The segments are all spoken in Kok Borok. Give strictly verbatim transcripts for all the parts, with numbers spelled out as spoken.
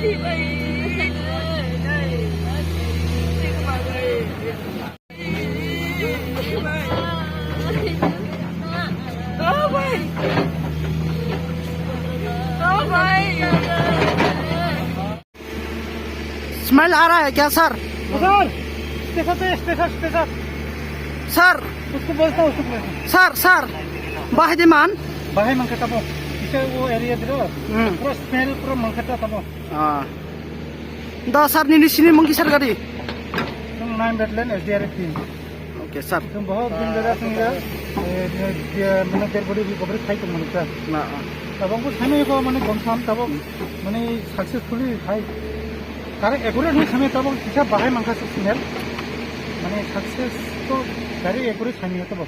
स्माइल आ रहा है क्या सर? सर, स्टेशन पे, स्टेशन, स्टेशन। सर। उसको बोलता हूँ, उसको बोलता हूँ। सर, सर, बाहिदी मान। बाहे मंगता वो। इसे वो एरिया दे दो। हम्म। पूरा स्मेल पूरा मंगता था वो। हाँ। द सर, निनी सिनी मंगी सर गाड़ी। तुम नाइन बेटलेन एसडीआरएफ टीम। Okay sir. तुम बहुत दिन जगह सुन गया। ये, ये, ये, मैंने तेरे को भी खबर खाई तो मंगता। ना, हाँ। तब हमको समय को मैंने कम से कम तब मैंने सक्सेसफुली खाई। कारण एक्यूरेट नहीं समय तब किसा बाहे मंगा से स्मेल। मैंने सक्सेस तो गाड़ी एक्यूरेट समय तब। The, the.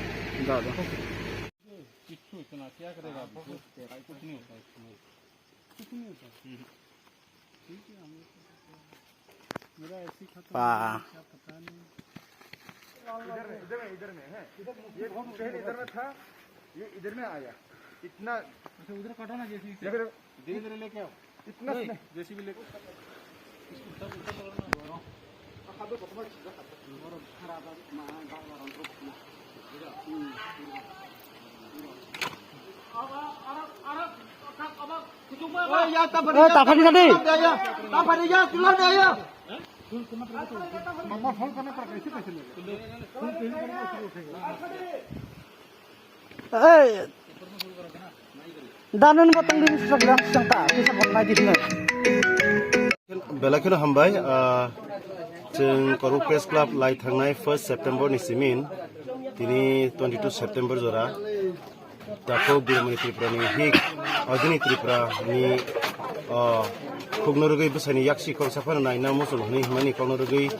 किच्छु इतना क्या करेगा अभी? कुछ नहीं होता इसमें। कुछ नहीं होता। हम्म। ठीक है, हम लोग को तो क्या, मेरा ऐसे ही खत्म हो गया, क्या पता नहीं। इधर में, इधर में, इधर में है। ये पहले इधर में था, ये इधर में आया। इतना अच्छा, उधर काटो ना जेसीबी से। धीरे धीरे लेके आओ। इतना नहीं, स्ने- जेसीबी लेके। Oy, ya, tapar, eh, tapar, tapar. Tapar, ya, tulang, ya, ya. Mama phone karna para kaise kaise le. Phone pay karna shuru ho gaya. Ei, danun batang din srok jam sangta, kisa botnai di hino. Belai kheno hambai, ah, chwng Kormo Press Club lai thangnai first September ni simin, tini twenty two September jora. Takhuk Birmani Tripura ni hik, Adini Tripura ni, ah, khukno rwgwi bwsani yaksi kok saphano naina muchung hwnwi hwnmani kokno rwgwi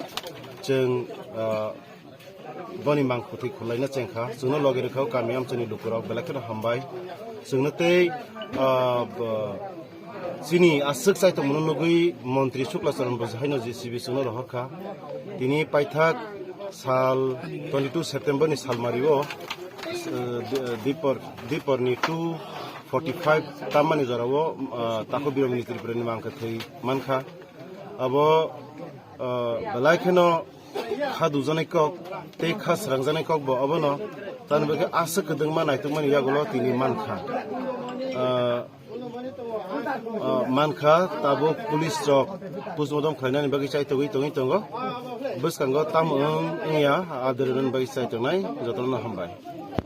chwng, ah, boni mangkhuthi khulaina chengkha. Chwngno logi rwkha o kami amchaini lukurok belai kheno hambai. Chwngno tei, ah, bo-, chini aswk chaitokmano nugwi Montri Shukla Charan Bajai haino J C B chwngno rohorkha. Tini paithak sal twenty two September ni salmario, eh, di-, dipor, dipor ni two forty five tammani jorao, ah, Takhuk Birmani Tripura ni mangkha thwi mankha. Abo, ah, belai kheno kha dujaknai kok tei kha srangjaknai kok bo abono, tamni bagwi aswk kwdwngma naitukmani yagulo tini mankha. Ah, ah, mankha, tabuk police rok postmortem khlainani bagwi chaitogwi tongwi tongo. Bwskango tamo wng wngya, adwrwnani bagwi chaitongnai jotono hambai.